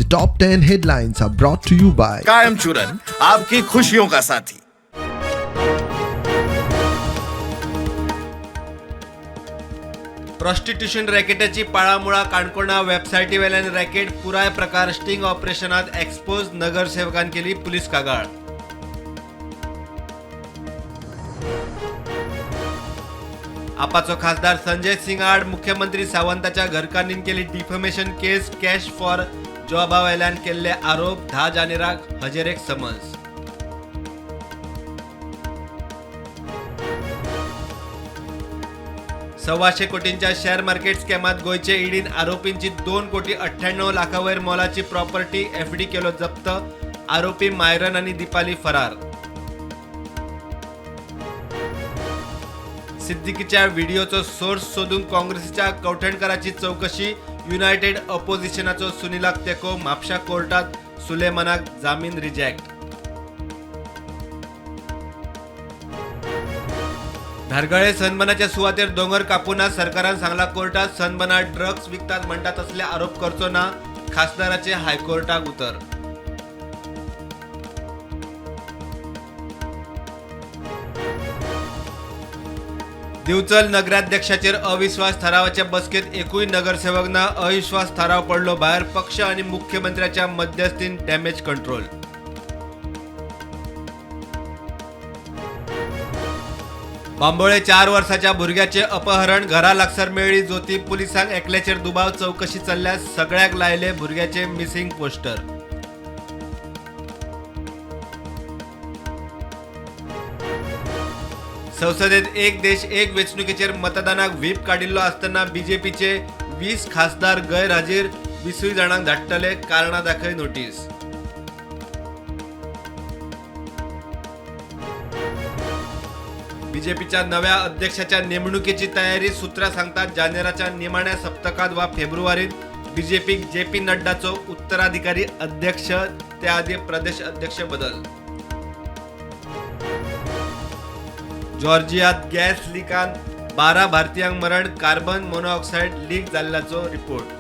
The top 10 headlines are brought to you by कायम चूरन आपकी खुशियों का साथी। प्रॉस्टिट्यूशन रॅकेटाची पाळामुळा काणकोणा वेबसायटी वेल्यान रॅकेट, पुराय प्रकार स्टिंग ऑपरेशनात एक्सपोज, नगरसेवकान केली पुलीस कागाळ। आपाचो खासदार संजय सिंग आड मुख्यमंत्री सावंताच्या घरकान्नीन केली डिफेमेशन केस, कॅश फॉर जॉबा वेल्यान केल्ले आरोप, 10 जानेराक हजेरेक समन्स। 125 कोटींच्या शेअर मार्केट स्कॅमात गोंयचे ईडीन आरोपींची 2 कोटी 98 लाखां वयर मोलाची प्रॉपर्टी एफडी केलो जप्त, आरोपी मायरन आणि दीपाली फरार। सिद्दीकीच्या व्हिडिओचो सोर्स सोदून काँग्रेसीच्या कवठणकराची चौकशी, युनायटेड अपोजिशनाचो सुनिलाक तेंको, म्हापशा कोर्टात सुलेमानाक जामीन रिजेक्ट। धारगळे सनबनाच्या सुवातेर दोंगर कापूना, सरकारान सांगला कोर्टात, सनबनात ड्रग्ज विकतात म्हणटा तसले आरोप करचो ना, खासदाराचे हायकोर्टाक उतर। दिवचल नगराध्यक्षाचेर अविश्वास थारावाच्या बसकेत एकूय नगरसेवक ना, अविश्वास थाराव पडलो भायर, पक्ष आणि मुख्यमंत्र्याच्या मध्यस्थीन डॅमेज कंट्रोल। बांबोळे 4 वर्साच्या भुरग्याचे अपहरण, घरा लागसार मेळ्ळी ज्योती, पुलिसांक एकल्याचेर दुबाव, चौकशी चल्ल्या, सगळ्याक लायले भुरग्याचे मिसिंग पोस्टर। संसदेत एक देश एक वेंचणुकेचेर मतदानाक व्हीप काडिल्लो आसतना बीजेपीचे 20 खासदार गैरहाजीर, 20 जाणांक धाडटले कारणां दाखय नोटीस। बीजेपीच्या नव्या अध्यक्षाच्या नेमणुकीची तयारी, सूत्रां सांगतात जानेराच्या निमाण्या सप्तकात वा फेब्रुवारीत बीजेपीक जे पी नड्डाचो उत्तराधिकारी अध्यक्ष, त्या आधी प्रदेश अध्यक्ष बदल। जॉर्जियात गॅस लिकान 12 भारतीयांक मरण, कार्बन मोनॉक्साईड लीक जाल्ल्याचो रिपोर्ट।